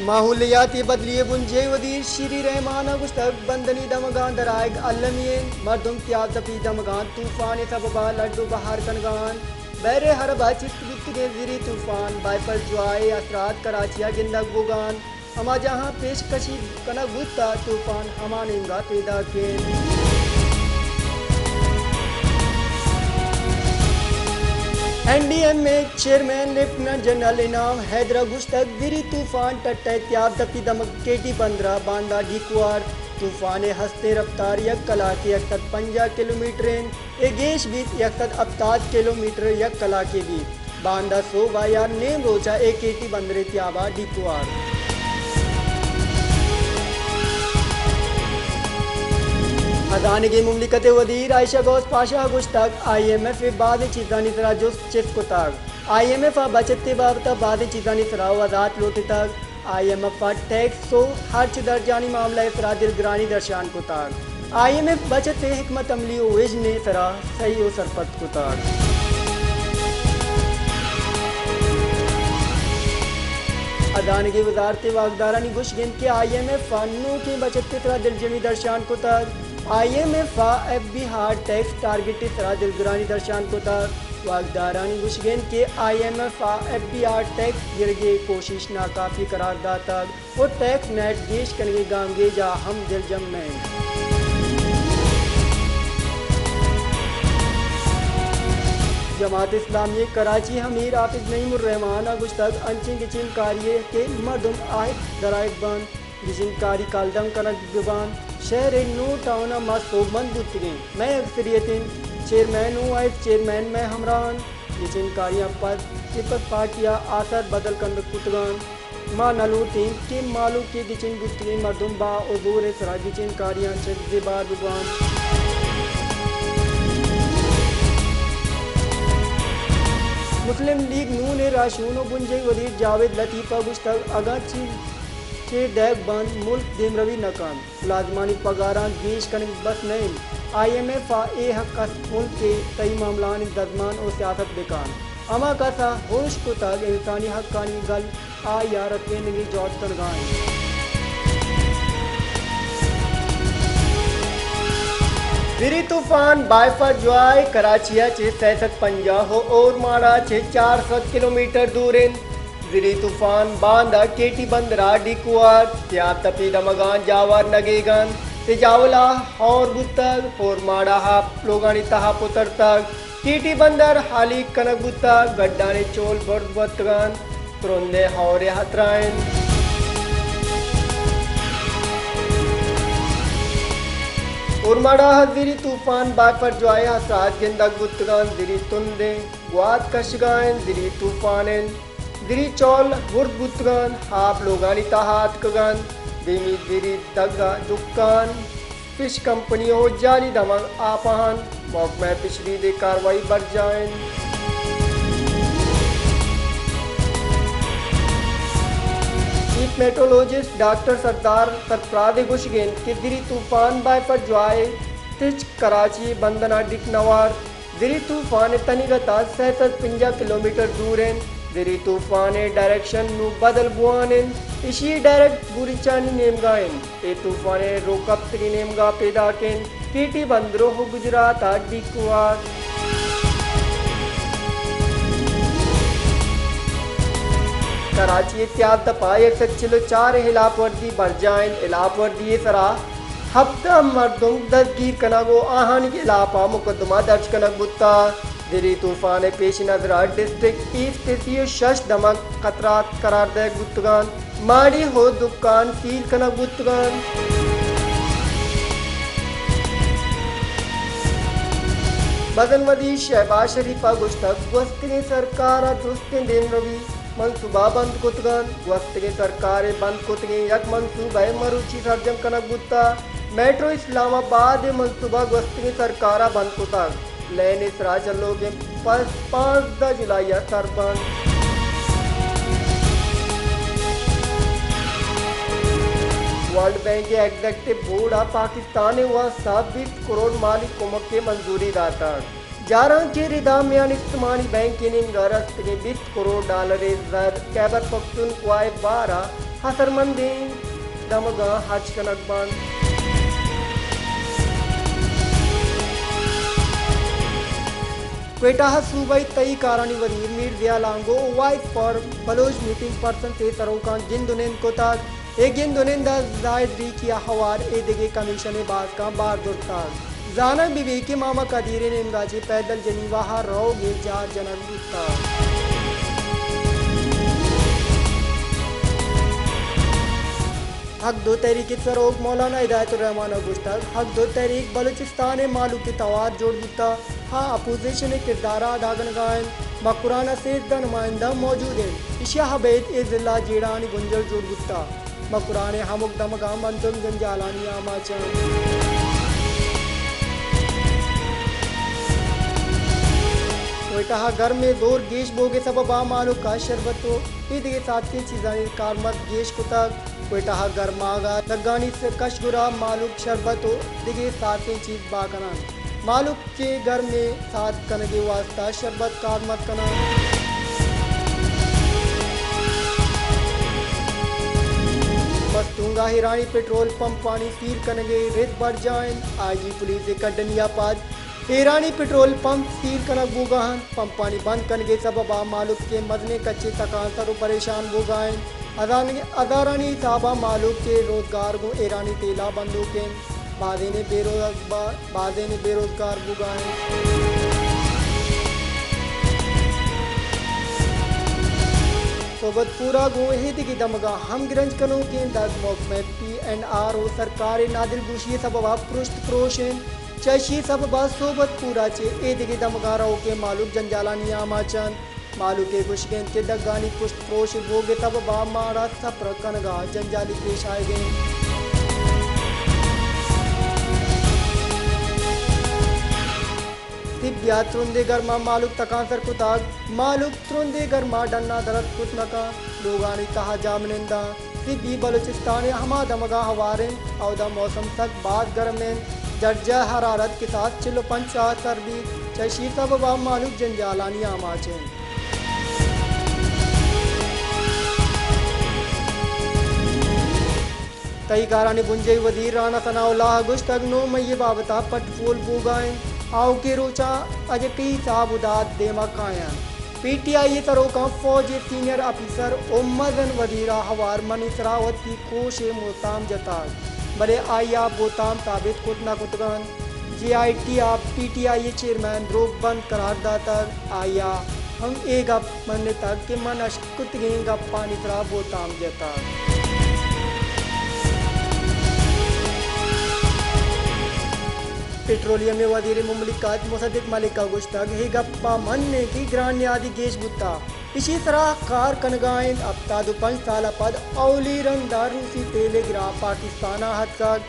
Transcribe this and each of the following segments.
ماحولیاتی بدلی ءِ بنجاہی وزیر شیری رحمان ءَ گوشتگ، بندنی دمگاں درآیگ المی انت، مردم تیاب دپی دمگاں طوفان ءِ سبب ءَ لڈ ءُ بہر کنگ ءَ انت۔ بحر عرب ءَ چست بوتگیں زری طوفان بائفر جوائے ءِ اثرات کراچی ءَ گندگ بوگ ءَ انت۔ ہما جاہاں پیشکشی کنگ بوت ءَ طوفان ہما نیمگ ءَ پیداک انت۔ این ڈی ایم اے چیئرمین لیفٹیننٹ جنرل انعام حیدر ءَ گوشتگ، زری طوفان ٹٹہ ءِ تیاب دپی دمگ کے ٹی بندر ءَ باندا ڈیکوار۔ طوفان ءِ ہستیں رفتار یک کلاک ءَ یک سد پنجاہ کلومیٹر انت۔ اے گیش بیت یک سد ہپتاد کلومیٹر یک کلاکے بیت۔ باندا سہب ءَ یا نیم روچ ءَ اے کے ٹی بندر ءِ تیاب ءَ ڈیکوار۔ ہزانگیں مملکت ءِ وزیر عائشہ غوث پاشا ءَ گوشتگ، آئی ایم ایف ءَ بازیں چیزانی سرا جست چست کتگ۔ آئی ایم ایف ءَ بچت ءِ بابت ءَ بازیں چیزانی سرا وضاحت لوٹتگ۔ آئی ایم ایف ءَ ٹیکس ءُ ہرچ درجانی معاملہ ءِ سرا دلگرانی درشان کتگ۔ آئی ایم ایف بچت ءِ حکمت عملی ءُ وژن ءِ سرا سہی ءُ سرپد کتگ۔ ہزانگی وزارت ءِ واکدارانی گوشگ انت کہ آئی ایم ایف ءَ نوکیں بچت ءِ سرا دلجمی درشان کتگ۔ آئی ایم ایف ءَ F B R tax target ءِ سرا دلگرانی درشان کتگ۔ واکدارانی گوشگ انت کہ آئی ایم ایف ءَ ایف بی آر ٹیکس گرگ ءِ کوشش ناکافی قرار داتگ ءُ ٹیکس نیٹ گیش کنگ ءِ گامگیج ءَ ہم دلجم نہ انت۔ جماعت اسلامی ءِ کراچی ءِ امیر حافظ نعیم الرحمان ءَ گوشتگ، انچیں گچین کاری ءَ کہ مردم آہگ درآہگ بنت، گچین کاری کالدم کنگ بہ بنت، شہر ءِ نو ٹاؤن ءَ ما سوبمند بوتگیں۔ مئے اکثریت انت، چیئرمین ءُ وائس چیئرمین مئے ہمراہ انت۔ گچین کاریاں پد پیپلز پارٹی ءَ آسر بدل کنگ کتگ انت۔ ما نہ لوٹیں کہ مہلوک ءِ گچین بوتگیں مردم با ءُ زور ءِ سرا گچین کاریاں چہ زبہر بہ بنت۔ مسلم لیگ نون ءِ راہشون ءُ بنجاہی وزیر جاوید لطیف ءَ گوشتگ، اگاں چیر، چیر دئیگ بنت، ملک دیمروی نہ کنت۔ ملازمانی پگاراں گیش کنگ بس نہ انت۔ آئی ایم ایف ءَ اے حق است ملک ءِ تہی معاملہانی دزمان ءُ سیاست بہ کنت۔ ہما کس ءَ ہوش کتگ انسانی حقانی گل، آئی ءَ رکینگ ءِ جہد کنگ ءَ انت۔ زری طوفان بائفر جوائے کراچی ءَ چہ سئے سد پنجاہ ءُ اورماڑا چہ چار سد کلومیٹر دور انت۔ زری طوفان باندا کے ٹی بندر ءَ ڈیک وارت، تیاب تپی دمگاں جاور نگیگ انت، تجاول ءَ ہور بوتگ، اورماڑا ہاپ لوگانی تہا پترتگ، کے ٹی بندر ہالیگ کنگ بوتگ، گڈانی چول برز بوتگ انت، ترندیں ہورے ہترہ انت۔ اورماڑا ءَ زری طوفان بائفر جوائے ءِ اثرات گندگ بوتگ انت، زری تندیں گوات کشگ ءَ انت، زری طوفان انت، زری چول برز بوتگ انت، آپ لوگانی تہا اتکگ انت، دیمی زری دگ ءَ دکان، فش کمپنی ءُ حجالی دمگ آپ ءَ انت، محکمہ فشریز ءِ کاروائی برجاہ انت۔ چیف میٹرولوجسٹ ڈاکٹر سردار سرفراز ءِ گوشگ انت کہ زری طوفان بائفر جوائے تچک کراچی بندن ءَ ڈیک نہ وارت۔ زری طوفان ءِ تنیگت ءَ سئے سد پنجاہ کلومیٹر دور انت۔ زری طوفان ءِ ڈائریکشن نوں بدل بوان انت۔ ایشی ءِ ڈائریکٹ بوریچانی نیمگ ءَ انت۔ اے طوفان ءِ روکپتگیں نیمگ ءَ پیداک انت۔ کے ٹی بندر ءُ گجرات ءَ ڈیک وارت۔ کراچی ءِ تیاب دپ ءَ یک سد چل ءُ چار ءِ ہلاپ ورزی برجاہ انت۔ ہلاپ ورزی ءِ سرا ہپدہ مردم دزگیر کنگ ءُ آہانی ہلاپ ءَ مقدمہ درج کنگ بوتگ۔ زری طوفان ءِ پیش نظر ءَ ڈسٹرکٹ ایسٹ ءِ سی ءُ شش دمگ خطرات قرار دئیگ بوتگ انت، ماڑی ءُ دکان سیل کنگ بوتگ انت۔ مزن وزیر شہباز شریف ءَ گوشتگ، گوستگیں سرکار ءَ درستیں دیمروی منصوبہ بند کتگ انت۔ گوستگیں سرکار ءِ بند کتگیں یک منصوبہ ءِ مروچی سرجم کنگ بوتگ۔ میٹرو اسلام آباد ءِ منصوبہ گوستگیں سرکار ءَ بند کتگ۔ لین ءِ سرا چلوکیں پس پانزدہ جولائی ءَ سر بنت۔ ورلڈ بینک ءِ ایگزیکٹو بورڈ ءَ پاکستان ءِ واستہ بیست کروڑ مالی کمک ءِ منظوری داتگ۔ جارانکی ءِ ردا میان استمانی بینک ءِ نیمگ ءَ رستگیں بیست کروڑ ڈالر ءِ زر خیبر پختونخوا ءِ بار ءَ ہنرمندیں دمگاں ہرچ کنگ بنت۔ کوئٹہ ءَ صوبائی تہی کارانی وزیر میر ضیاء لانگو ءُ voice for Baloch missing persons ءِ سروکاں گند ءُ نند کتگ۔ اے گند ءُ نند ءَ زاہد ریکی ءَ ہوار ایدگہ کمیشن ءِ باسکاں بار زرتگ۔ زانگ بہ بیت کہ ماما قدیر ءِ نیمگ ءَ چہ پیدل جنیوا ءَ روگ ءِ جار جنگ بوتگ۔ حق دو تحریک ءِ سروک مولانا ہدایت الرحمان ءَ گوشتگ، حق دو تحریک بلوچستان ءِ مھلوک ءِ توار جوڑ بوتگ، آ اپوزیشن ءِ کردار ءَ ادا کنگ ءَ اِنت۔ مکران ءَ سیزدہ نمائندہ موجود اِنت، ایشی ءَ ابید اے ضلع ءَ جیڑہانی بنجل جوڑ بوتگ۔ مکران ءِ ہمک دمگاں مردم جنجالانی آماچ اَنت۔ کوئٹہ ءَ گرم ءِ زور گیش بوگ ءِ سبب ءَ مھلوک ءَ شربت ءُ ایدگہ ساعتیں چیزانی کارمرز گیش کتگ۔ کوئٹہ ءَ گرماگ ءِ دگانی کشگرا مھلوک شربت ءُ دگہ ساعتیں چیز بہا کن اَنت۔ مھلوک چہ گرم ءَ ساعت کنگ ءِ واستہ شربت کارمرز کن اَنت۔ مستونگ ءَ ایرانی پٹرول پمپانی سیل کنگ ءِ رد برجاہ اِنت۔ آئی جی پولیس ءِ کڈنی ءَ پد ایرانی پٹرول پمپ سیل کنگ بوگ ءَ اَنت۔ پمپانی بند کنگ ءِ سبب ءَ مھلوک ءِ مزنیں کچے تکانسر ءُ پریشان بوگ ءَ اَنت۔ ہزان-، ہزارانی حساب ءَ مھلوک ءِ روزگار گوں ایرانی تیل ءَ بندوک اِنت۔ بازینے بے روز-، با-، بازینے بے روزگار بوگ ءَ اَنت۔ صحبت پور ءَ گوں ایدگہ دمگاں ہمگرنچ کنوکیں دگ، محکمہ پی اینڈ آر ءُ سرکار ءِ نادلگوشی ءِ سبب ءَ پرشت پروش اِنت۔ چہ اشی ءِ سبب ءَ صحبت پور ءَ چہ ایدگہ دمگاں روکیں مھلوک جنجالانی آماچ اَنت۔ مھلوک ءِ گوشگ اِنت کہ دگانی پشت پروش بوگ ءِ سبب ءَ مارا سفر کنگ ءَ جنجالی پیش آیگ ءَ اِنت۔ سبی ءَ ترندیں گرم ءَ مھلوک تکانسر کتگ۔ مھلوک ترندیں گرم ءَ ڈن ءَ در اتک کت نہ کنت، لوگانی تہ ءَ جاہ منند اَنت۔ سبی بلوچستان ءِ ہما دمگاں ہوار اِنت، اودا موسم سک باز گرم اِنت۔ درجہ حرارت کساس چل ءُ پنچ ءَ سر بیت، چہ اشی ءِ سبب ءَ مھلوک جنجالانی آماچ اِنت۔ تہی کارانی بنجاہی وزیر رانا ثناء اللہ ءَ گوشتگ، نو مئی ءِ بابت ءَ پٹ پول بوگ ءَ اِنت، آؤکیں روچاں اجکہی حساب ءُ داد دیم ءَ کاینت۔ پی ٹی آئی ءِ سروکاں فوج ءِ سینئر آفیسر ءُ مزن وزیر ءَ ہوار منی سرا وتی کوش ءِ بہتام جتگ، بلے آئی ءَ بہتام ثابت کت نہ کتگ اَنت۔ جے آئی ٹی ءَ پی ٹی آئی ءِ چیئرمین دروگ بند قرار داتگ۔ آئی ءَ ہم اے گپ منتگ کہ من اشکتگیں گپانی سرا بہتام جتگ۔ پٹرولیم ءِ وزیر مملکت مصدق ملک ءَ گوشتگ، اے گپ ءَ من اِنت کہ گران نیادی گیش بوتگ۔ ایشی ءِ سرا کار کنگ ءَ اِنت۔ ہپتاد ءُ پنچ سال ءَ پد اولی رند ءَ روسی تیل ءِ گران پاکستان ءَ اتکگ۔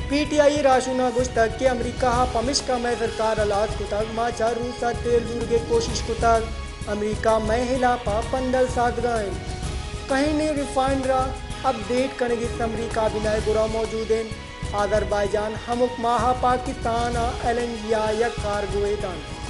پی ٹی آئی ءِ راہشون ءَ گوشتگ کہ امریکہ ءَ پمیشکا مئے سرکار ءَ ہلاس کتگ، ما چہ روس ءَ تیل زورگ ءِ کوشش کتگ۔ امریکہ مئے ہلاپ ءَ پندل سازگ ءَ اِنت۔ کہنیں ریفائنر ءِ اپ ڈیٹ کنگ ءِ سمری کابینہ ءِ گورا موجود اِنت۔ آذربائیجان ہمک ماہ ءَ پاکستان ءَ ایل این جی ءِ یک کارگوے دنت۔